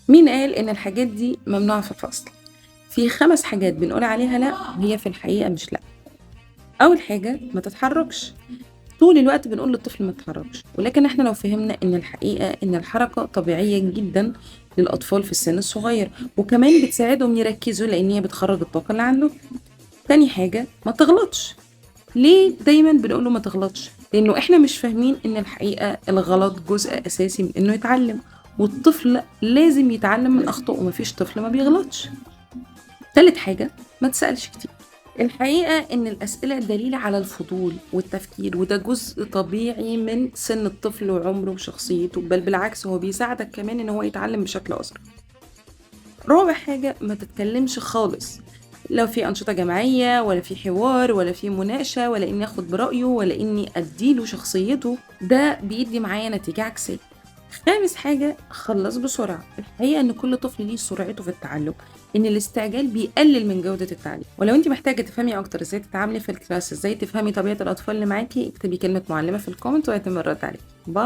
مين قال إن الحاجات دي ممنوعة في الفصل؟ في 5 حاجات بنقول عليها لأ وهي في الحقيقة مش لأ. أول حاجة ما تتحركش. طول الوقت بنقول للطفل ما تتحركش، ولكن احنا لو فهمنا إن الحقيقة إن الحركة طبيعية جدا للأطفال في السن الصغير، وكمان بتساعدهم يركزوا لأن هي بتخرج الطاقة اللي عندهم. تاني حاجة ما تغلطش. ليه دايما بنقوله ما تغلطش؟ لأنه احنا مش فاهمين إن الحقيقة الغلط جزء أساسي من إنه يتعلم، والطفل لازم يتعلم من أخطائه، ومفيش طفل ما بيغلطش. تالت حاجة ما تسألش كتير. الحقيقة إن الأسئلة دليل على الفضول والتفكير، وده جزء طبيعي من سن الطفل وعمره وشخصيته، بل بالعكس هو بيساعدك كمان إن هو يتعلم بشكل أسرع. رابع حاجة ما تتكلمش خالص. لو في أنشطة جماعية ولا في حوار ولا في مناقشة ولا إني أخد برأيه ولا إني أديله شخصيته، ده بيدي معايا نتيجة عكسية. خامس حاجة خلص بسرعة. الحقيقة إن كل طفل ليه سرعته في التعلم، إن الاستعجال بيقلل من جودة التعليم. ولو أنت محتاجة تفهمي أكتر إزاي تتعاملي في ال class، إزاي تفهمي طبيعة الأطفال اللي معاكي، اكتبي كلمة معلمة في ال comment وهيتم الرد عليكي. bye.